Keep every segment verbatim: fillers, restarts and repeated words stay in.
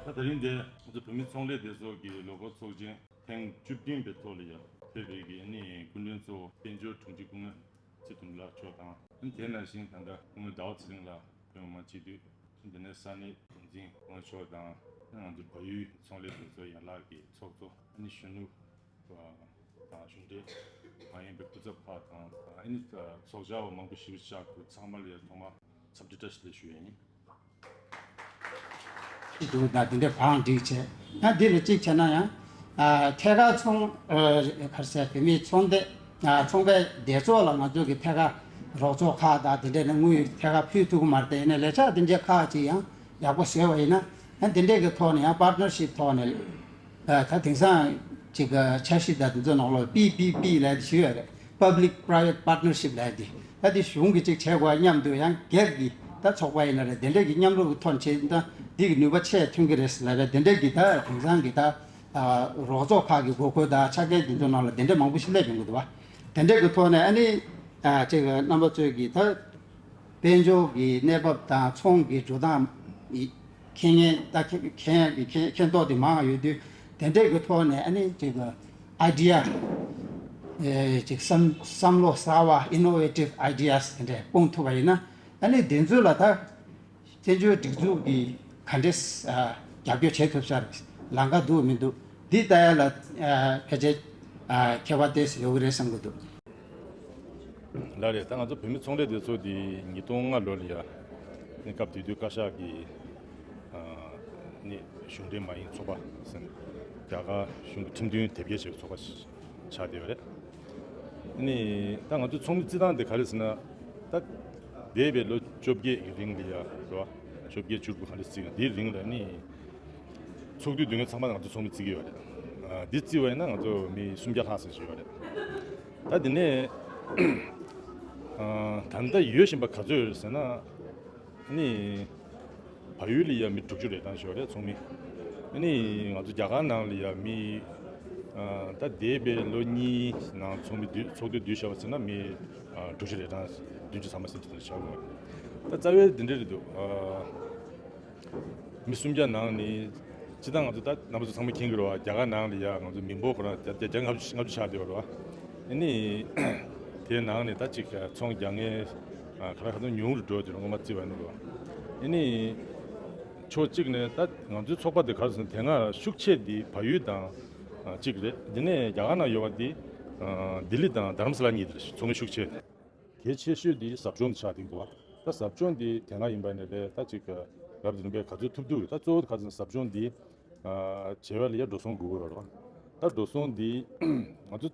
ད་ད་རིང་འདིར་ང་ཚོ་བོད་མི་ཚོང་ལས་སྡེ་ཚོགས་ཀྱི་ལོ་འཁོར་ཚོགས་ཆེན་ཐེངས་བཅུ་བདུན་པའི་ཐོག་ལ་ཡང་ཕེབས་པའི་གི་ཨ་ནི་སྐུ་མགྲོན་གཙོ་བོ་དཔལ་འབྱོར་དྲུང་ཆེ་སྐུ་ངོ་ཚེ་དུང་ལགས་མཆོག་དང་། ཨ་ནི་དེ་ནང་བཞིན་ད་ལྟ་སྐུ་ངོ་ཟླ་བ་ཚེ་རིང་ལགས་བོད་མི་མང་སྤྱི་འཐུས། དེ་ནས་ས་གནས་འགོ་འཛིན་སྐུ་ངོ་མཆོག་དང་། ང་ཚོ་བལ་ཡུལ་ཚོང་ལས་སྡེ་ཚོགས་ཡན་ལག་གི་ཚོགས་གཙོ། ཨ་ནི་གཞོན་ནུ་དང་གཞུང་འབྲེལ་མ་ཡིན་པའི་སྐུ་ཚབ་ཁག་དང་། ཨ་ནི་ཚོགས་བཅར་བ་མང་པོ་ཞིག་བཞུགས་འདུག་ཚང་མ་ལ་ཡང་ཐོག་མར་འཚམས་འདྲི་བཀྲ་ཤིས་བདེ་ལེགས་ཞུ་ཡ་ཡིན། འདུག་ད་འདི་འདྲའི་བང་སྒྲིག་བྱས། ཡང་འདི་ལ་གཅིག་བྱས་ན་ཡང་། ཨ་ཐད་ཀར་ཚོང་ཨ་ག་རེ་ཟེར། བོད་མིའི་ཚོང་སྡེ། ཨ་ཚོང་པའི་སྡེ་ཚོགས་ལ་ང་ཚོ་གི་ཐད་ཀར་རོགས་ཚོགས་ཁག་དང་འདི་འདྲས་ནས་དངུལ་ཐད་ཀར་ཕུལ་ཐུབ་ཀྱི་མ་རེད་དེ། ཡིན་ནའི་ལས་འཆར་འདི་འདྲའི་ཁག་ཅིག་ཡང་ཡག་པོ་བཟོས་པ་ཡིན་ན། ཡང་འདི་འདྲས་ཀྱི་ཐོག་ནས་ཡང་པར་ཊི་ནར་ཤིབ་ཐོག་ནས། ཨ་ད་དེང་སང་ཅིག་འཆར་གཞི་དང་དེ་ཚོ་ནང་ལོགས་པི་པི་པི་ལབ་ཡ་དེ་ཞུ་ཡ་རེད། Public Private Partnership ལབ་ཡ་དེ། ད་དེ་གཞུང་གིས་ཅིག་བྱས་དགོས་པ་མཉམ་དུ། ཡང་སྒེར་གྱི་ད་ཚོགས་པ་ཡིན་ན་རེད། དེ་འདྲས་ཀྱི་མཉམ་རུབ་ཀྱི་ཐོག་ནས་བྱས་ན་ད་འདི་གི་ནུས་པ་ཆེ་ཐོན་གྱི་རེད་ལབ་པའི་དེ་འདྲས་ཀྱི་ད་དེང་སང་གི་ད་ཨ་རོགས་ཚོགས་ཁག་གི་དགོས་མཁོ་དང་ཆ་རྐྱེན་དེ་ཚོ་ནང་ལ་དེ་འདྲས་མང་པོ་ཞིག་སླེབས་ཡོང་གི་འདུག་བ། དེ་འདྲས་ཀྱི་ཐོག་ནས་ཨ་ནི་ཨ་ཅིག་རྣམ་པ་ཚོས་ཀྱི་ད་དཔལ་འབྱོར་གྱི་གནས་བབ་དང་ཚོང་གི་འགྲོ་སྟངས་མཁྱེན་མཁན། ད་མཁྱེན་མཁན་གྱི་མཁྱེན་མཁྱེན་རྟོགས་དེ་མང་བ་ཡོད་དུས། དེ་འདྲས་ཀྱི་ཐོག་ནས་ཨ་ནི་ཅིག་ཨའི་ཌི་ཡ་ཨེ་ཅིག་བསམ་བསམ་བློ་གསར་བ། Innovative Ideas དེ་འདྲས་སྤུངས་ཐུབ་པ་ཡིན་ན། ཨ་ནི་དེ་ཚོ་ལ་ད་བཙན་བྱོལ་སྒྲིག་འཛུགས་ཀྱིས་ག་འདྲས་ཨ་རྒྱབ་སྐྱོར་བྱེད་ཐུབ་ས་ལམ་ཁ་འདུག་མི་འདུག་འདི་ལྟ་ཡ་ལ་ཨ་ཕལ་ཆེར་ཨ་ཁྱད་པར་ཏོག་ཙམ་ཡོད་ཀྱི་རེད་བསམ་གྱི་འདུག་ལགས་རེད། ད་ང་ཚོ་བོད་མི་ཚོང་ལས་སྡེ་ཚོགས་འདི་ཉིས་སྟོང་ལྔ་ལོ་ལ་ཡ་ནི་སྐབས་དེ་དུས་བཀའ་ཤག་གིས་ཨ་ནི་གཞུང་འབྲེལ་མ་ཡིན་ཚོགས་པ་ཟེར་ནས་རྒྱ་གར་གཞུང་གི་ཁྲིམས་མཐུན་དེབ་སྐྱེལ་བྱས་པའི་ཚོགས་པ་ཞིག་ཆགས་བསྡད་པ་རེད། ཨ་ནི་ད་ང་ཚོ་ཚོགས་མི་བརྩི་སྟངས་དེ་ག་རེ་ཟེར་ན། ད་འདས་པའི་ལོ་བཅོ་བརྒྱད་ཀྱི་རིང་ལ་ཡ་རེད་བ། བཅོ་བརྒྱད་བཅུ་དགུ་ག་རེ་བརྩི་ཡོད། དེའི་རིང་ལ་ནི་ཚོགས་དུས་སྡོད་མཁན་ཚང་མ་ང་ཚོ་ཚོགས་མི་བརྩི་གི་ཡོད་རེད། ཨ་འདི་བརྩི་བ་ཡིན་ན་ང་ཚོ་མི་སུམ་བརྒྱ་ལྷག་ཙམ་ཞིག་ཡོད་རེད། ད་དེ་ནས་ཨ་ད་ལྟ་ཡོད་བཞིན་པ་ག་ཚོད་ཡོད་རེད་ཟེར་ན། ཨ་ནི་བལ་ཡུལ་ལ་ཡ་མི་དྲུག་ཅུ་རེ་གྲངས་ཤིག་ཡོད་རེད། ཚོགས་མི། ཨ་ནི་ང་ཚོ་རྒྱ་གར་ནང་ལ་ཡ་མི་ཨ་ད་འདས་པའི་ལོ་གཉིས་ནང་ཚོགས་མི་བསྡུས་ཚོགས་དུས་བསྡུས་བཞག་པ་ཟེར་ན་མི་ཨ་དྲུག་ཅུ་རེ་གྲངས་བདུན་ཅུ་ཐམ་པ་ཟིན་གྱི་འདུག་ཆགས་ཡོད་རེད། ད་རྩ་བའི་འདི་འདྲ་རེད་འདུག་ཨ་མི་སུམ་བརྒྱ་ནང་ནས་སྤྱིར་བཏང་ང་ཚོ་ད་རྣམ་པ་ཚོ་ཚང་མ་མཁྱེན་གྱི་རེད་བ། རྒྱ་གར་ནང་ལ་ཡ་ང་ཚོ་མི་འབོར་ཁོ་རང་བརྒྱ་བརྒྱ་ལྔ་བཅུ་ལྔ་བཅུ་ཆགས་བསྡད་པ་རེད་བ། ཨ་ནི་དེའི་ནང་ནས་ད་ཅིག་ཚོང་རྒྱག་མཁན་ཨ་ག་རེ་ག་ཚོད་ཉུང་རུ་འགྲོ་དེ་རུ་ངོ་མ་བརྩི་བ་ཡིན་རུང་། ཨ་ནི་ཕྱོགས་གཅིག་ནས་ད་ང་ཚོའི་ཚོགས་པ་དེ་ག་རེ་ཟེར་ན། དེ་སྔ་ཤུགས་ཆེ་དེ་བལ་ཡུལ་དང་ཨ་གཅིག་རེད། དེ་ནས་རྒྱ་གར་ནང་ཡོད་པ་དེ་ཨ་ལྡི་ལི་དང་རྡ་རམ་ས་ལ་གཉིས་དེ་རེད། ཚོགས་མི་ཤུགས་ཆེ། གལ་ཆེ་ཤོས་དེ་ཟབ་སྦྱོང་དེ་ཆགས་བསྡད་འདུག་ད་ཟབ་སྦྱོང་དེ་དེ་སྔ་ཡིན་པ་ནས་རེད། ད་ཅིག་རབ་དང་རིམ་པས་ག་ཚོད་ཐུབ་ཐུབ་ད་གཙོ་བོ་ག་ཚོད་ཟབ་སྦྱོང་དེ་ཨ་བྱེད་པ་ལ་ཡ་འགྲོ་སོང་དགོས་ཀྱི་ཡོད་རེད་བ། ད་འགྲོ་སོང་དེ་ང་ཚོ་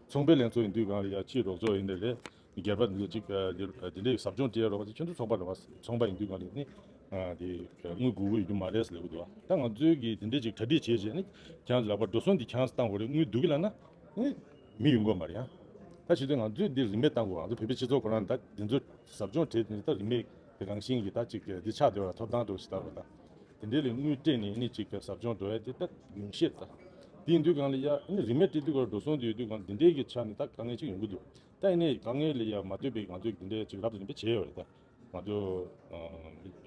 ཚོང་པའི་ལྷན་ཚོགས་ཡིན་དུས་སྒང་ལ་ཡ་ཕྱིའི་རོགས་ཚོགས་ཡིན་ནའི་རེད། སྒེར་པ་འདི་ཚོ་གཅིག་ཨ་འདི་འདི་འདྲའི་ཟབ་སྦྱོང་སྤྲད་རོགས་པ་དེ་ཁྱོད་ཚོ་ཚོང་པ་རེད་བ། ཚོང་པ་ཡིན་དུས་སྒང་ལ་ནི་ཨ་དེ་དངུལ་དགོས་ཀྱི་ཡོད་རྒྱུ་མ་རེད་ཟེར་ལབ་ཀྱི་འདུག་ད་ང་ཚོའི་གི་དེ་འདྲའི་ཅིག་གྲ་སྒྲིག་བྱས་བྱས་ནི་ཁྱེད་རང་ཚོ་ལག་པར་འགྲོ་སོང་འདི་ཁྱེད་རང་ཚོ་བཏང་དགོས་རེད། དངུལ་འདུག་གི་ལབ་ན་ནི་མི་ཡོང་གི་མ་རེད་ཡ། ད་བྱེད་དུས་ང་ཚོས་འདི་རིན་མེད་བཏང་དགོས། ང་ཚོ་བོད་པའི་སྤྱི་ཚོགས་ཁོ་རང་ད་འདི་ཚོ་ཟབ་སྦྱོང་བྱས་ནི་ད་རིན་མེད་དེ་རང་བཞིན་གྱི་ད་ཅིག་འདི་ཆགས་བསྡད་པ་ཐོབ་ཐང་འགྲོ་ཞིག་ལྟ་བུ་ད་དེ་འདྲའི་ལས་དངུལ་སྤྲད་ནས་ནི་ཅིག་ཟབ་སྦྱོང་འགྲོ་ཡ་དེ་ད་ཉུང་ཤས་ད། དེ་ཡིན་དུས་སྒང་ལ་ཡ་ནི་རིན་མེད་སྤྲད་དུས་སྒང་འགྲོ་སོང་དེ་ཡོད་དུས་སྒང་འདི་འདྲའི་གི་ཆ་ནི་ད་དཀའ་ངལ་ཅིག་ཡོང་གི་འདུག་ད་ཡིན་ནའི་དཀའ་ངལ་ལ་ཡ་མ་ལྟོས་པའི་ང་ཚོས་འདི་འདྲའི་ཅིག་རབ་དང་རིམ་པ་བྱས་ཡོད་རེད་ད། ང་ཚོ་ཨ་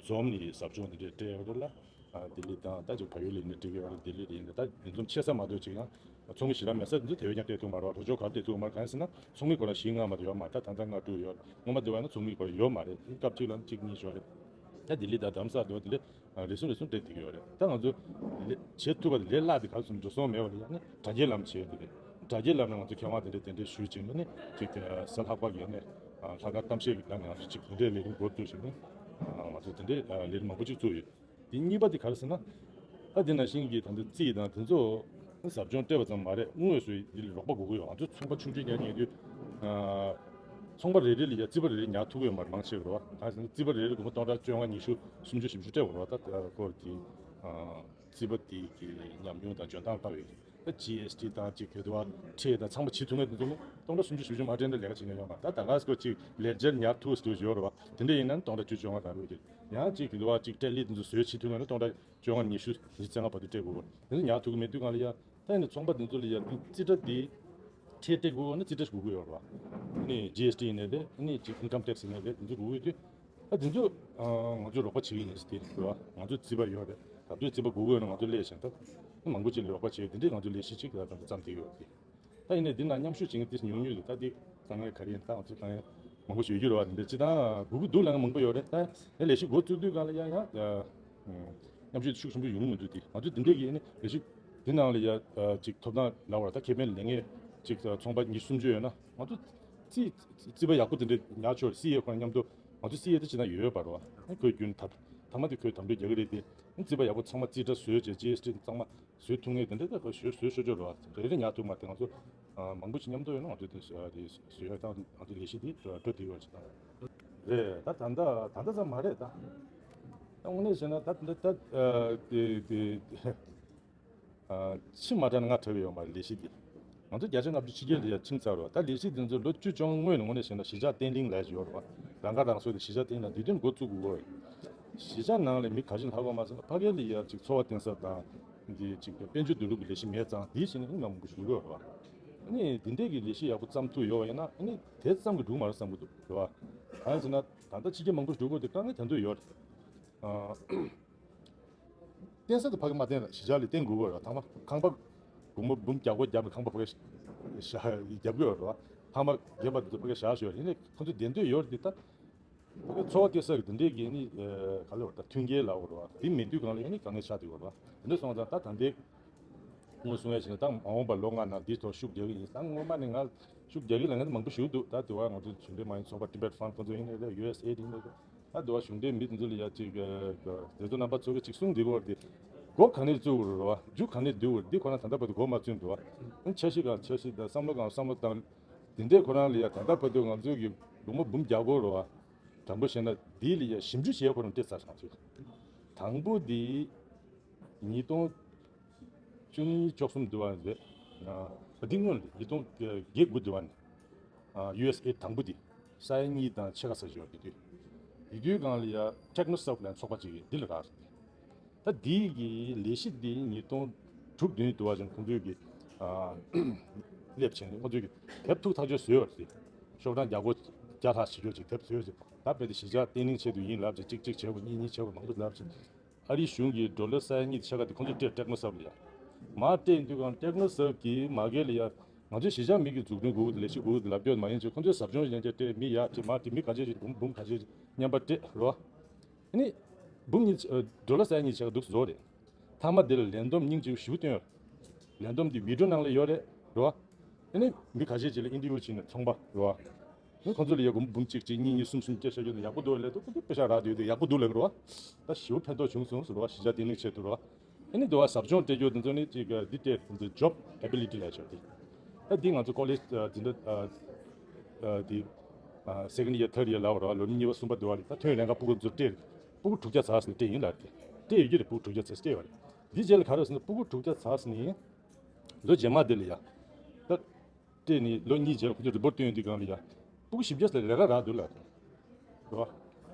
འཛོམས་ནས་ཟབ་སྦྱོང་འདི་འདྲའི་སྤྲད་ཡོད་རེད་ལ། ཨ་ལྡི་ལི་དང་ད་ཅིག་བལ་ཡུལ་ལ་ཡིན་ན་སྤྲད་ཀྱི་ཡོད་རེད། ལྡི་ལི་ལ་ཡིན་ན་ད་འདི་ཚོ་ཆེ་ས་མ་གཏོགས་ཅིག་ཡང་ཚོགས་མི་ཞེ་དྲག་མེད་ས་འདི་ཚོ་དེ་བས་ཀྱང་སྤྲད་ཐུབ་མ་རེད་བ། རོགས་སྐྱོར་ག་རེ་སྤྲད་ཐུབ་མ་རེད། གང་ཡིན་ཟེར་ན་ཚོགས་མི་ཁོ་རང་བཞི་ལྔ་མ་གཏོགས་ཡོད་མ་རེད། ད་ད་ལྟ་ལྔ་དྲུག་ཡོད་རེད། སྔོན་མ་དེ་བས་ན་ཚོགས་མི་ཁོ་རང་ཡོད་མ་རེད། སྐབས་གཅིག་ལ་གཅིག་གཉིས་ཤོར་རེད། ད་ལྡི་ལི་དང་རྡ་རམ་ས་ལ་དེ་བ་དེ་འདྲ་རེ་ཟུང་རེ་ཟུང་སྤྲད་བསྡད་ཀྱི་ཡོད་རེད། ད་ང་ཚོ་ལས་བྱེད་ཐུབ་པ་དེ་ལས་སླ་དེ་ག་རེ་ཟེར་ན་འགྲོ་སོང་མེད་པ་ལ་ཡང་ནི་དྲ་རྒྱའི་ལམ་བྱས་ཡོད་དེ་རེད། དྲ་རྒྱའི་ལམ་ནས་ང་ཚོ་མཁས་དབང་དེ་འདྲ་དེ་འདྲ་ཞུས་བྱས་ནས་ནི་ཅིག་གསལ་ལྷག་པ་ཡོད་ནས་ལྷག་དཀར་གཏམ་བཤད་ཀྱི་ལམ་ནས་ང་ཚོ་ཅིག་དེ་འདྲའི་ལས་རིམ་འགོ་བཙུགས་བྱས་ནས་ང་ཚོ་དེ་འདྲའི་ལས་རིམ་མང་པོ་ཅིག་བཙུགས་ཡོད། དེ་གཉིས་པ་དེ་ག་རེ་ཟེར་ན། ད་དེ་ནང་བཞིན་གྱི་ད་ལྟ་རྩིས་དང་དེ་ཚོ་ཟབ་སྦྱོང་སྤྲད་པ་ཙམ་མ་རེད། དངོས་སུ་དེ་ལ་རོགས་པ་དགོས་ཀྱི་ཡོད། ང་ཚོ་ཚོང་པ་ཆུང་ཆུང་ཉར་ཉན་དུས་ཨ་ཚོང་པ་རེ་རེ་ལ་ཡ་རྩིས་པ་རེ་རེ་ཉར་ཐུབ་ཀྱི་ཡོད་མ་རེད། མང་ཆེ་བ་རེད་བ། གང་ཟེར་ན་རྩིས་པ་རེ་རེ་སྒོར་མོ་སྟོང་ཕྲག་བཅོ་ལྔ་ཉི་ཤུ་སུམ་ཅུ་བཞི་བཅུ་སྤྲད་དགོས་རེད་བ། ད་སྐོར་དེ་ཨ་རྩིས་པ་དེ་གི་ཉམས་མྱོང་དང་འཇོན་ཐང་ལྟ་བའི་ད་ཇི་ཨེས་ཊི་དང་ཅིག་གི་དུ་བ་ཁྲལ་དང་ཚང་མ་བྱེད་ཐུབ་མཁན་དེ་ཚོ་ནི་སྟོང་ཕྲག་སུམ་ཅུ་བཞི་བཅུ་མ་སྤྲད་ན་ལས་ཀ་བྱེད་མཁན་ཡོད་མ་རེད། ད་ད་ག་སྐོར་ཅིག་ལེ་ཇར་ཉར་ཐུབ་ཟེར་ཡོད་རེད་བ། དེ་འདྲ་ཡིན་ན་སྟོང་ཕྲག་བཅུ་བཅོ་ལྔ་ག་རེ་ཡོད་ཀྱི། ཡང་ཅིག་གི་དུ་བ་ཅིག་ཁྲལ་ལི་དེ་ཚོ་བཟོས་བྱེད་ཐུབ་མཁན་ན་སྟོང་ཕྲག་བཅོ་ལྔ་ཉི་ཤུ་ཉི་ཤུ་རྩ་ལྔ་བར་དུ་སྤྲད་དགོས་རེད། དེ་ཚོ་ཉར་ཐུབ་ཀྱི་མེད་དུས་སྒང་ལ་ཡ་ད་ཡིན་ན་ཚོང་པ་དེ་ཚོ་ལ་ཡ་རྩིས་ཁྲ་དེ་ཁྲལ་སྤྲད་དགོས་ན་རྩིས་ཁྲ་ཞིག་དགོས་ཀྱི་ཡོད་རེད་བ། ཨ་ནི་ཇི་ཨེས་ཊི་ཡིན་ནའི་རེད། ཨ་ནི་ཅིག་ཨིན་ཀམ་ཊེག་སི་ཡིན་ནའི་རེད། དེ་ཚོ་དགོས་ཀྱི་ཡོད་དུས། ད་དེ་ཚོ་ཨ་ང་ཚོས་རོགས་པ་བྱེད་ཀྱི་ཡིན་ཟེར་དེ་རེད་བ། ང་ཚོ་རྩིས་པ་ཡོད་རེད། ད་དུས་རྩིས་པ་དགོས་དགོས་ན་ང་ཚོ་སླེབས་ཤིང་ད་མང་པོ་ཅིག་ལ་རོགས་པ་བྱས་དེ་འདྲས་ང་ཚོ་ལས་གཞི་ཅིག་ལ་ད་བརྩམས་བསྡད་ཡོད་དེ། ད་ཡིན་ནའི་འདི་ན་མཉམ་ཞུགས་བྱེད་མཁན་དེ་ཉུང་ཉུང་རེད། ད་དེ་དཀའ་ངལ་ག་རེ་ཡིན་ད་ང་ཚོ་དཀའ་ངལ་མང་པོ་ཞིག་ཡོད་རེད་བ། འདི་འདྲ་སྤྱི་བཏང་དགོས་ཀྱི་འདུག་ལབ་མཁན་མང་པོ་ཡོད་རེད། ད་ཡང་ལས་གཞི་འགོ་བཙུགས་དུས་སྒང་ལ་ཡང་ཡང་མཉམ་ཞུགས་ཤུགས་ཆེན་པོ་ཡོང་གི་མི་འདུག་དེ་ང་ཚོ་འདི་འདྲས་ཀྱི་ནི་ལས་གཞི་འདི་ནང་ལ་ཡ་ཅིག་ཐོབ་ཐང་ལབ་པ་ད་ཁེ་ཕན་ལེན་མཁན་ཅིག་ཚོང་པ་ཉི་ཤུ་སུམ་ཅུ་ཡོད་ན་ང་ཚོ་རྩིས་རྩིས་པ་ཡག་པོ་དེ་འདྲས་ཉར་ཆོག་སི་ཨེ་ཁོ་རང་མཉམ་དུ་ང་ཚོ་སི་ཨེ་དེ་ཅི་ན་ཡོད་ཡོད་པ་རེད་བ། ཁོས་རྒྱུན་ཐབས་ཐ་མ་དེ་ཁོས་དམ་འབུལ་རྒྱག་གི་རེད་དེ། རྩིས་པ་ཡག་པོ་ཚང་མ་རྩིས་ཁྲ་བཟོས་བྱས་ཇི་ཨེས་ཊི་ཚང་མ་བཟོས་ཐུབ་ངེས་དེ་འདྲ་ད་ག་བཟོས་བཟོས་ཤོར་ཆོག་རེད་བ། རེ་རེ་ཉར་ཐུབ་མ་དེ་ང་ཚོ་མང་པོ་ཞིག་མཉམ་དུ་ཡོད་ན་ང་ཚོ་དེ་བཟོས་ཡོད་ད་ང་ཚོ་ལས་གཞི་དེ་འགྲོ་འགྲོ་དེ་ཡོད་ཅེས་དང་། རེད་ད་ད་ལྟ་ད་ལྟ་ཙམ་མ་རེད་ད། ད་དངོས་གནས་བྱས་ན་ད་ད་ད་དེ་དེ་ཕྱི་མ་དྲག་ན་ང་གྲབས་ཡོད་མ་རེད་ལས་གཞི་དེ། ང་ཚོ་བརྒྱ་ཆ་ལྔ་བཅུ་ཕྱི་རྒྱལ་ལ་ཡ་ཕྱིན་ཚར་བ་ད་ལས་གཞི་དེ་ཚོ་ལོ་བཅུ་བཅོ་ལྔ་སྔོན་ནས་དངོས་གནས་བྱས་ན་གཞིས་ཆགས་བརྟན་ལྷིང་ལས་ཡོད་རེད་བ། རང་ཁ་རང་གསོ་དེ་གཞིས་ཆགས་བརྟན་ལྷིང་དུས་སྟོན་འགོ་བཙུགས་དགོས་རེད། གཞིས་ཆགས་ནང་ལ་མི་ག་ཚོད་ལྷག་པ་མ་ཟད་ན་ཕ་གི་ལ་ཡ་ཅིག་འཚོ་བ་བརྟེན་ས་དང་། འདི་ཅིག་དཔལ་འབྱོར་བསྡུ་རུབ་ཀྱི་ལས་གཞི་མེད་ཙང་འདིའི་ཕྱིར་ནས་ཨང་མང་པོ་ཞུ་དགོས་རེད་བ། ཨ་ནི་འདི་འདྲས་ཀྱི་ལས་གཞི་ཡག་པོ་བརྩམས་ཐུབ་ཡོད་པ་ཡིན་ན་ཨ་ནི་དེ་བརྩམས་ཀྱི་འགྲིག་མ་རེད་བསམ་གྱི་འདུག་རེད་བ། གང་ཡིན་ཟེར་ན་ད་ལྟ་ཕྱི་རྒྱལ་མང་པོ་འགྲོ་དགོས་དེ་དཀའ་ངལ་ད་དུང་ཡོད་རེད། ཨ། བརྟེན་ས་དེ་ཕ་གི་མ་བརྟེན་ལ་གཞིས་ཆགས་ལ་བརྟེན་དགོས་པ་རེད། ཐ་མ་ཁང་པ་སྒོར་མོ་འབུམ་བརྒྱ་སྐོར་བརྒྱབ་པའི་ཁང་པ་ཕ་གི་བཞག་རྒྱབ་དགོས་པ་རེད། ཕ་མ་རྒན་པ་དེ་ཚོ་ཕ་གི་བཞག་ཞོར་ཡིན་ནའི་ཁོ་ཚོ་བདེ་འདོད་ཡོད་རེད་དེ་ད། ཕ་གི་འཚོ་བ་སྐྱེལ་ས་གི་དེ་འདྲའི་གི་ནི་ག་ལ་བར་ད་མཐུན་རྐྱེན་ལ་བར་བ་དེ་མེད་དུས་གང་ལ་ཡང་ནི་དཀའ་ངལ་ཆགས་བསྡད་པ་རེད། དེ་འདྲ་སོང་ཙང་ད་ད་ལྟའི་སྔོན་གསུང་ཡ་ཞིག་ན་ད་མ་འོངས་པ་ལོ་ལྔ་ནང་འདིའི་ཐོག་ཤུགས་རྒྱག་གི་ཡིན། ད་སྔོན་མ་ནས་ང་ཤུགས་རྒྱག་གི་ལ་ངས་མང་པོ་ཞུ་འདུག་ད་དེ་བ་ང་ཚོ་གཞུང་འབྲེལ་མ་ཡིན་ཚོགས་པ་Tibet Fund ཁོ་ཚོ་ཡིན་ནའི་རེད། ཡུ་ཨེས་ཨེ་ཌི་ཡིན་ནའི་རེད། ད་དུ་བ་གཞུང་འབྲེལ་མི་དེ་ཚོ་ལ་ཡ་གཅིག་དེ་ཚོ་རྣམ་པ་ཚོ་གི་གཅིག་གསུང་འདི་གོ་དེ་འགོ་ག་ནས་བཙུགས་རུ་ར་བ་རྒྱུ་ག་ནས་བསྡུ་བར་འདི་ཁོ་ན་ད་ལྟ་བར་དུ་འགོ་མ་བཙུགས་འདུག་བ། འཆར་གཞི་གང་འཆར་གཞི་དང་བསམ་བློ་གང་བསམ་བློ་བཏང་དེ་འདྲའི་ཁོ་རང་ལ་ཡ་ད་ལྟ་བར་དུ་ང་ཚོའི་གི་སྒོར་མོ་འབུམ་བརྒྱ་སྐོར་རུ་བ་དྲང་པོ་བཤད་ན་འདི་ལ་ཡ་ཞིབ་འཇུག་བྱས་ཁོ་རང་སྤྲད་ཚར་སོང་ཚུལ། དང་པོ་འདི་ཉིས་སྟོང་བཅུ་གཉིས་བཅུ་གསུམ་འདུ་བ་རེད། ཨ་འདི་སྔོན་ལ་ཉིས་སྟོང་བརྒྱད་དགུ་འདུ་བ་ནས། ཡུ་ཨེས་ཨེ་དང་པོ་དེ་ས་ཡ་གཉིས་དང་ཕྱེད་ཀ་ཙམ་ཞིག་ཡོད་དེ་དུས། དེ་དུས་སྒང་ལ་ཡ་Technosouth ལ་ཚོགས་པ་ཅིག་ཡོད་འདི་ལ་རག་རེད། ད་འདི་གི་ལས་གཞི་འདི་ཉིས་སྟོང་དྲུག་བདུན་དུ་བ་ཅིང་ཁོང་ཚོས་ཀྱི་སླེབས་བྱས་ནས་ཁོང་ཚོས་ཀྱི་དེབ་ཐུག་ཐག་ཆོད་བཟོས་ཡོད་རེད། ཤོག་གྲངས་བརྒྱ་སྐོར་བརྒྱ་ལྷག་ཞིག་ཡོད་ཅིག་དེབ་བཟོས་ཡོད་ཅིག་ད་དཔེ་དེ་གཞིས་ཆགས་བརྟན་ལྷིང་ཆེད་དུ་ཡིན་ལབ་ཅིག་གཅིག་གཅིག་བྱས་པ་གཉིས་གཉིས་བྱས་པ་མང་པོ་ལབ་ཅིག་ཨ་རིའི་གཞུང་གིས་ཌོ་ལར་ས་ཡ་གཉིས་ཕྱེད་ཀ་དེ་ཁོང་ཚོས་སྤྲད་Technosouth ལ་ཡ། མར་སྤྲད་ཡིན་དུས་གང་Technosouth གིས་མ་གི་ལ་ཡ། ང་ཚོའི་གཞིས་ཆགས་མི་གི་འཛུགས་སྐྲུན་དགོས་ཀྱི་ལས་གཞི་དགོས་ཀྱི་ལབ་རྒྱུ་མ་ཡིན་ཚུལ་ཁོང་ཚོས་ཟབ་སྦྱོང་ཡན་ཆད་སྤྲད་མི་ཡར་ཁྲིད་མར་ཁྲིད་མི་ག་ཚད་ཅིག་འབུམ་འབུམ་ག་ཚད་ཅིག་མཉམ་པར་སྤྲད་རོ། ཨ་ནི། འབུམ་གཉིས་ཌོ་ལར་ས་ཡ་གཉིས་ཕྱེད་ཀ་འདུག་བཟོ་རེད། མཐའ་མ་དེ་ལ་ལས་བསྡོམས་སྙིང་རྗེ་པོ་ཞེ་པོ་བཏོན་ཡོད། ལས་བསྡོམས་དེ་བི་ཌི་ཡོ་ནང་ལ་ཡོད་རེད་རོ། ཨ་ནི་མི་ཁ་ཤས་ཅིག་ལ་ཨིན་ཊར་བིའུ་བྱས་ནས་ཚོང་པ་རེད་བ། ཨ་ནི་ཁོང་ཚོ་ལ་ཡ་སྒོར་མོ་འབུམ་གཅིག་གཅིག་གཉིས་གཉིས་གསུམ་གསུམ་སྐྱེ་ཤ་རྒྱུ་དེ་ཡག་པོ་འདུག་ལས་ཐུབ་ཁོ་ཚོ་པེ་ཤ་རག་དུས་དེ་ཡག་པོ་འདུག་ལབ་ཀྱི་རེད་བ། ད་ཞེ་པོ་ཕན་ཐོགས་བྱུང་སོང་ཟེར་བ་གཞིས་ཆགས་བརྟན་ལྷིང་ཆེད་དུ་རེད་བ། ཨ་ནི་འདུག་བ་ཟབ་སྦྱོང་སྤྲད་རྒྱུ་དེ་ཚོ་ནི་ཅིག་འདི་སྤྲད་དེ་ཚོ་job ability ལབ་ཆོག་དེ། ད་འདི་ང་ཚོ་ཀོ་ལེཇ་འཛིན་གྲྭ་འདི་second year third year ལབ་པ་རེད་བ། ལོ་གཉིས་པ་གསུམ་པ་འདུག་བ་རེད། ད་ཐོན་ལས་ཀ་སྤུ་གུ་ཚོ་སྤྲད་སྤུ་གུ་དྲུག་བརྒྱ་ཙམ་ནས་སྤྲད་ཡིན་ལབ་དེ་སྤྲད་ཡོད་ཀྱི་རེད། སྤུ་གུ་དྲུག་བརྒྱ་ཙམ་སྤྲད་ཡོད་རེད། འདི་རྗེས་ལ་ག་རེ་ཟེར་ན་སྤུ་གུ་དྲུག་བརྒྱ་ཙམ་ནི། ལོ་རྗེས་མ་དེ་ལ་ཡ། ད། སྤྲད་ནས་ལོ་གཉིས་རྗེས་ལ་ཁོ་ཚོས་རི་པོར་ཊི་སྟོན་དུས་སྒང་ལ་ཡ། སྤུ་གུ་བཞི་བརྒྱ་ལས་ཀ་རག་འདུག་ལབ། རེད་བ།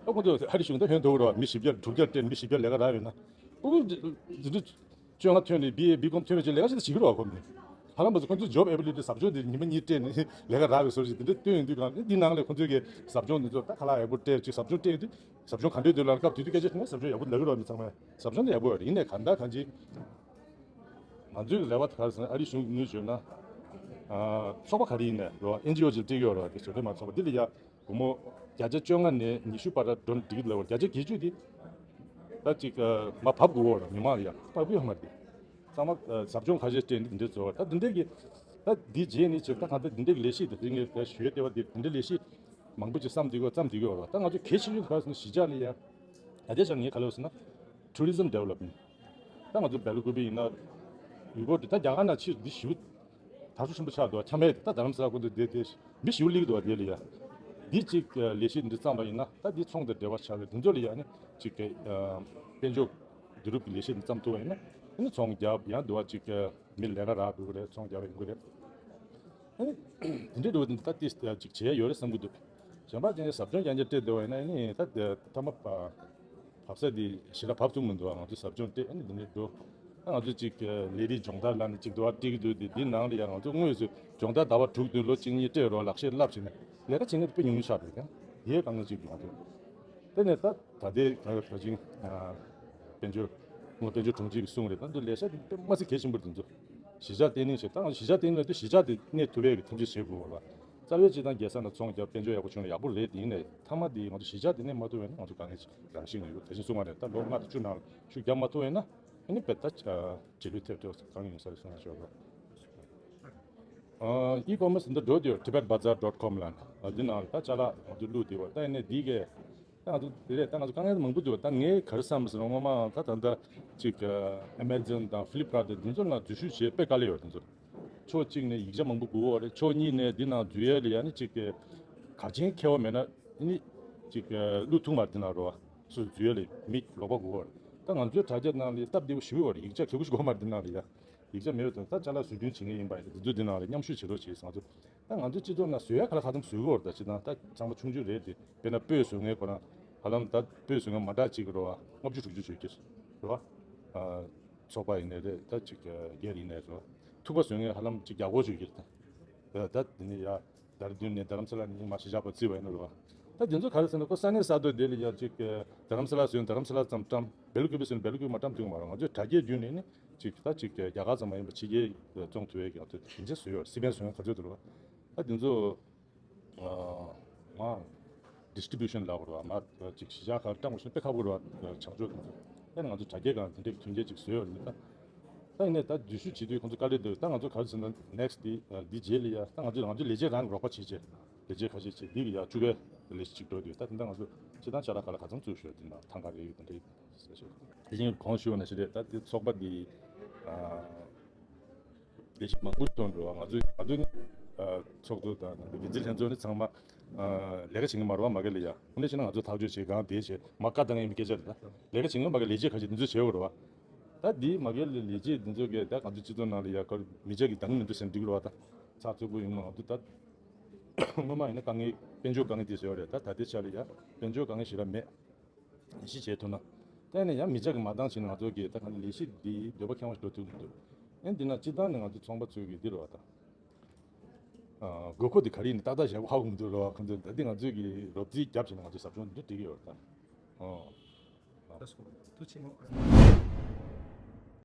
ཨ་ཁོ་ཚོས་ཨ་རི་གཞུང་ད་ཧན་ཐོག་རེད་བ། མི་བཞི་བརྒྱ་དྲུག་བརྒྱ་སྤྲད་མི་བཞི་བརྒྱ་ལས་ཀ་རག་ཡོད་ན། སྤུ་གུ་འདི་འདྲ་བཅོ་ལྔ་ཐོན་ནས་བི་ཨེ་བི་ཀོམ་ཐོན་པའི་ཆེད་ལས་ཀ་ཞིག་ད་བྱེད་ཀྱི་རེད་བ་ཁོ་མི། ཧ་ལམ་པ་ཚོ་ཁོ་ཚོས་job ability ཟབ་སྦྱོང་འདི་ཉི་མ་གཉིས་སྤྲད་ནས་ལས་ཀ་རག་པའི་བཟོ་ཞིག་འདི་འདྲ་སྟོན་ཡོང་དུས་སྒང་འདི་ནང་ལ་ཁོ་ཚོས་ཀྱི་ཟབ་སྦྱོང་འདི་ཚོ་ད་ཁ་ལག་ཡག་པོ་སྤྲད་ཅིག་ཟབ་སྦྱོང་སྤྲད་ཡོང་དུས་ཟབ་སྦྱོང་ག་འདྲས་འདུག་ལབ་སྐབས་དེ་དུས་སྐད་ཆ་དྲིས་ན་ཟབ་སྦྱོང་ཡག་པོ་ལབ་ཀྱི་རེད་བ། མི་ཚང་མས་ཟབ་སྦྱོང་འདི་ཡག་པོ་ཡོད་རེད། ཡིན་ནའི་གང་ལྟར་གང་ཅི། ང་ཚོའི་རེ་བ་དེ་ག་རེ་ཟེར་ན་ཨ་རིའི་གཞུང་གིས་ངོས་བྱས་ན། ཚོགས་པ་ག་རེ་ཡིན་ནའི་རོ་ཨེན་ཇི་ཨོ་ཅིག་སྤྲད་ཡོད་རོ། དེ་བཟོ་གྲྭ་མ་ཚོགས་པ་འདི་ལ་ཡ་སྒོར་མོ་བརྒྱ་ཆ་བཅོ་ལྔ་ནས་ཉི་ཤུ་བར་འགྲོ་ན་འགྲིག་གི་ལབ་པ་རེད། བརྒྱ་ཆ་བརྒྱད་ཅུ་དེ་ད་ཅིག་མར་བབས་དགོས་རོ། མི་མང་ལ་ཡ་བབས་ཀྱི་ཡོད་མ་རེད། ཚང་མ་ཟབ་སྦྱོང་ཁ་ཤས་སྤྲད་འདི་འདྲ་བཟོ་བ་ད་འདི་འདྲ་གི་ད་འདི་རྗེས་ནས་ཅིག་ད་གང་ལྟར་འདི་འདྲ་གི་ལས་གཞི་དེ་འདི་ངས་ཞུ་ཡ་ལྟེ་བ་འདི་འདི་འདྲ་ལས་གཞི་མང་པོ་ཅིག་བསམ་བསྡད་ཀྱི་ཡོད། བརྩམས་བསྡད་ཀྱི་ཡོད་རོ། ད་ང་ཚོ་གལ་ཆེ་ཤོས་ག་རེ་ཟེར་ན་གཞིས་ཆགས་ལ་ཡ་ད་དེ་ཆ་ངས་ག་ལབ་ཟེར་ན་tourism development ད་ང་ཚོ་སྦེལ་ཀོབ་ཡིན་ན། ཡུ་གུར་ད་རྒྱ་གར་ནང་ཕྱིར་འདི་ཞེ་པོ་དར་སྲོལ་ཆེན་པོ་ཆགས་འདུག་བ། ཆ་མེད་ད་རྡ་རམ་ས་ལ་ཀུན་ཏུ་བསྡད་དེ་མི་ཞེ་པོ་སླེབས་འདུག་བ། དེ་ལ་ཡ་འདི་གཅིག་ལས་གཞི་འདི་བརྩམས་པ་ཡིན་ན་ད་འདི་ཚོང་དང་འབྲེལ་བ་ཆགས་ཀྱི་འདི་ཚོ་ལ་ཡ་ནི་གཅིག་དཔལ་འབྱོར་བསྡུ་རུབ་ཀྱི་ལས་གཞི་འདི་བརྩམས་ཐུབ་པ་ཡིན་ན་ཨ་ནི་ཚོང་རྒྱབ་ཡང་འདུག་བ། གཅིག་མི་ལས་ཀ་རག་འགྲོ་གི་རེད། ཚོང་རྒྱབ་ཡོང་གི་རེད། ཨ་ནི་དེ་འདྲའི་འགྲོ་བ་འདི་ད་ཏིས་ཅིག་བྱས་ཡོད་རེད་བསམ་གྱི་འདུག་གཞན་པ་ཅན་ཟབ་སྦྱོང་རྐྱང་རྐྱང་སྤྲད་འདུག་བ་ཡིན་ན་ཨ་ནི་ད་ཐ་མ་བབས་ས་འདི་ཞེ་དྲག་བབས་ཐུབ་མི་འདུག་ང་ཚོ་ཟབ་སྦྱོང་སྤྲད་ཨ་ནི་འདི་འདྲའི་འགྲོ། ཨ་ང་ཚོ་ཅིག་ལས་རིགས་སྦྱོང་བརྡར་ལ་ནི་ཅིག་འདུག་བ་སྤྲད་ཀྱི་འདུག་དེ་འདི་ནང་ལ་ཡང་ང་ཚོ་དངོས་སུ་སྦྱོང་བརྡར་ཟླ་བ་དྲུག་བདུན་ལོ་གཅིག་གཉིས་སྤྲད་རོགས་ལག་ཤེས་བསླབ་བྱས་ནས་ལས་ཀ་བྱེད་མཁན་དེ་དཔེ་ཉུང་ཉུང་ཆགས་འདུག་ཀྱང་དེའི་དཀའ་ངལ་ཅིག་འདུག་ང་ཚོ། དེ་ནས་ད་ད་ལྟའི་ད་ཅིང་དཔལ་འབྱོར་ ངོ་དཔལ་འབྱོར་དྲུང་ཆེ་གིས་གསུངས་རེད། ད་འདི་ལས་ཤག་དེ་དཔེ་མ་སྲིད་གལ་ཆེན་པོ་རེད། འདི་ཚོ་གཞིས་ཆགས་བརྟན་ལྷིང་བྱེད་སྟངས། གཞིས་ཆགས་བརྟན་ལྷིང་ལ་དེ་གཞིས་ཆགས་དེ་གནས་ཐུབ་པའི་གི་ཐབས་ཤེས་བྱེད་དགོས་པ། རྩ་བའི་སྤྱིར་བཏང་རྒྱལ་ས་ནང་ཚོང་རྒྱག་དཔལ་འབྱོར་ཡག་པོ་བྱུང་ན་ཡག་པོ་རེད། དེ་ཡིན་ནའི་མཐའ་མ་དེ་ང་ཚོ་གཞིས་ཆགས་དེ་གནས་མ་ཐུབ་པ་ཡིན་ན་ང་ཚོ་དཀའ་ངལ་ཅིག་རང་བཞིན་ཡོད། དེ་བཞིན་གསུངས་པ་རེད། ད་ལོ་ལྔ་དང་བཅུ་ནང་ཤུགས་རྒྱག་མ་ཐུབ་པ་ཡིན་ན་ཨ་ནི་དཔེ་ད་ཨ་བྱེད་ལུགས་ཐེབས་ཐེབས་གང་ཡིན་ས་རེད་གསུངས་ན་ཆོག་གི། ཨ་ཨི་ཀོ་མར་སི་འདི་འགྲོ་དུས་Tibet Bazaar dot com ལ་ཨ་འདི་ནང་ད་ཅ་ལག་ང་ཚོ་བླུགས་དེ་བ། ད་ཡིན་ནའི་འདི་གས་ད་ང་ཚོ་དེ་རེད། ད་ང་ཚོ་དཀའ་ངལ་མང་པོ་འདུག་ད་ངས་ག་རེ་བསམ་ཟེར་ན་སྔོན་མ་ད་ད་ལྟ་ཅིག་Amazon དང་Flipkart དང་འདི་ཚོ་ནང་འཛུལ་ཞུགས་བྱེད་དཔེ་དཀའ་ལས་ཡོད། འདི་ཚོ་ཕྱོགས་གཅིག་ནས་ཡིག་ཆ་མང་པོ་དགོས་པ་རེད། ཕྱོགས་གཉིས་ནས་འདི་ནང་འཛུལ་ཡས་ལ་ཡ་ནི་ཅིག་གལ་ཆེན་ཁྱད་པར་མེད་ན་ནི་ཅིག་བླུགས་ཐུབ་མ་རེད། འདི་ནང་རོ་སུ་འཛུལ་ཡས་ལ་མི་ལོག་པ་དགོས་པ་རེད། ད་ང་ཚོའི་དྲ་རྒྱ་ནང་ལ་སྟབས་བདེ་པོ་ཞེ་པོ་ཡོད་རེད། ཡིག་ཆ་གལ་པོ་ཞིག་དགོས་མ་རེད། འདི་ནང་ལ་ཡ། ཡིག་ཆ་མེད་པ་དང་ད་ཅ་ལག་བཟོ་སྐྲུན་བྱེད་མཁན་ཡིན་པ་ཡིན་ན་དེ་ཚོ་འདི་ནང་ལ་མཉམ་ཞུགས་བྱེད་རོགས་བྱེད་ཟེར། ང་ཚོ་ད་ང་ཚོའི་སྤྱི་ཚོགས་ནང་བཟོ་ཡ་ག་ལ་ག་ཙམ་བཟོ་གི་ཡོད་རེད། ད་སྤྱིར་བཏང་ད་ཚང་མ་ཆུང་ཆུང་རེད་དེ། དཔེར་ན་སྤོས་བཟོ་མཁན་ཁོ་རང་ཧ་ལམ་ད་སྤོས་བཟོ་མཁན་མ་འདྲ་གཅིག་གི་རེད་བ། ལྔ་བཅུ་དྲུག་ཅུ་བཟོ་གི་རེད་བ། ཨ་ཚོགས་པ་ཡིན་ནའི་རེད། ད་ཅིག་སྒེར་ཡིན་ནའི་རེད་བ། ཐུག་པ་བཟོ་མཁན་ཧ་ལམ་ཅིག་བརྒྱ་སྐོར་བཟོ་གི་རེད། ད་ད་དེ་ནས་ཡ་དེ་ར་ལྡུན་ནས་རྡ་རམ་ས་ལ་ནས་མར་གཞིས་ཆགས་བར་བརྩིས་པ་ཡིན་ན་རེད་བ། ད་དེ་ཚོ་ག་རེ་ཟེར་ན་ཁོ་ས་གནས་ས་ཐོག་དེ་ལ་ཡ་ཅིག་རྡ་རམ་ས་ལ་བཟོས་ན་རྡ་རམ་ས་ལ་ཙམ་བཀྲམ། སྦེལ་ཀུ་པེ་བཟོས་ན་སྦེལ་ཀུ་པེ་མ་བཀྲམ་ཐུབ་ཀྱི་མ་རེད། ང་ཚོས་དྲ་རྒྱའི་བརྒྱུད་ནས་ནི་ཅིག་ད་ཅིག་རྒྱ་གར་ཙམ་མ་ཡིན་པ་ཕྱི་རྒྱལ་བཙོང་ཐུབ་ཡས་ཀྱི་ང་ཚོས་དེ་འདྲ་བཟོས་ཡོད། སི་པན་བཟོས་ན་ག་ཚོད་འདུག་རེད་བ། ད་དེ་ཚོ་ཨ་མ་distribution ལབ་དགོས་རེད་བ། མ་ཅིག་གཞིས་ཆགས་ཁག་བཀྲམ་དགོས་ཤིང་དཔེ་ཁག་པོ་རེད་བ། བྱང་ཕྱོགས་དེ་ཚོ་ད་ནི་ང་ཚོ་དྲ་རྒྱའི་སྒང་དེ་འདྲའི་མཐུན་རྐྱེན་ཅིག་བཟོས་ཡོད་རེད། ད་ད་ཡིན་ནའི་ད་འཛུལ་ཞུགས་བྱེད་དུས་ཁོང་ཚོ་དཀའ་ལས་འདུག་ད་ང་ཚོ་ག་རེ་ཟེར་ན་next དེ་འདི་རྗེས་ལ་ཡ་ད་ང་ཚོ་ང་ཚོ་ལས་བྱེད་རང་གི་རོགས་པ་བྱེད་བྱེད་ལས་བྱེད་ཁ་ཤས་བྱེད་འདི་གི་ཡ་བཅུ་པའི་ལས་གཅིག་འགྲོ་དུས་ད་དེ་འདྲ་ང་ཚོ་སྤྱིར་བཏང་ཅ་ལག་ཁ་ལ་ག་ཚང་བཙུགས་ཞོར་དེ་འདྲ་ཐང་ག་རེ་ཡོད་དེ་འདྲ་ཟེར་ཞོར། དེ་བཞིན་གོང་ཞུས་པ་ནང་བཞིན་རེད། ད་དེ་ཚོགས་པ་འདི་ཨ་ལས་གཞི་མང་པོ་ཐོན་འགྲོ་བ། ང་ཚོའི་ང་ཚོའི་ཨ་ཚོགས་གཙོ་དང་འགན་འཛིན་ལྷན་ཚོགས་ནི་ཚང་མ་ཨ་ལས་ཀ་བྱེད་མཁན་མ་རེད་བ། མ་གི་ལ་ཡ་དངོས་གནས་བྱས་ན་ང་ཚོ་ཐག་གཅོད་བྱེད་གང་དེ་བྱེད་མ་བཀའ་བཏང་ཡིན་པའི་སྐད་ཆ་རེད། ད་ལས་ཀ་བྱེད་མཁན་མ་གི་ལས་བྱེད་ཁ་ཤས་འདི་ཚོ་བྱེད་དགོས་རེད་བ། ད་འདི་མ་གི་ལ་ལས་བྱེད་འདི་ཚོ་གི་ད་ང་ཚོའི་སྤྱི་ཚོགས་ནང་ལ་ཡ་ག་མི་ཆ་གི་འདང་མི་འདུག་ཟེར་འགྲིག་རེད་བ། ད་ཚགས་ཚུད་པོ་ཡོང་ན་ང་ཚོ་ད་སྔོན་མ་ཡིན་ན་དཀའ་ངལ་དཔལ་འབྱོར་དཀའ་ངལ་དེ་བཟོས་པ་རེད། ད་ད་ལྟའི་ཆ་ལ་ཡ་དཔལ་འབྱོར་དཀའ་ངལ་ཞེ་དྲག་མེད། ལས་གཞི་བྱེད་ཐུབ་ན། ད་ནི་ཡང་མི་ཆ་གི་མ་འདང་བྱས་ན་ང་ཚོ་གི་ད་ག་ནི་ལས་གཞི་འདི་འདོད་པ་ཁེངས་པ་འགྲོ་ཐུབ་ཀྱི་འདུག་ཨེ་འདི་ན་སྤྱི་བཏང་ནས་ང་ཚོ་ཚོང་པ་ཚོས་གི་འདི་རུ་བ་དང་། ཨ་དགོས་མཁོ་འདི་ག་རེ་ཡིན་ནི་ཏག་ཏག་ཞེ་པོ་ཧ་གོ་མི་འདུག་རུ་བ། ཁོང་ཚོས་ད་འདི་ང་ཚོས་གི་རོབ་རྩིས་བརྒྱབ་བྱས་ན་ང་ཚོས་ཟབ་སྦྱོང་འདི་འགྲིག་གི་ཡོད་རེད་ད། ཨོ། ཐུགས་རྗེ་ཆེ།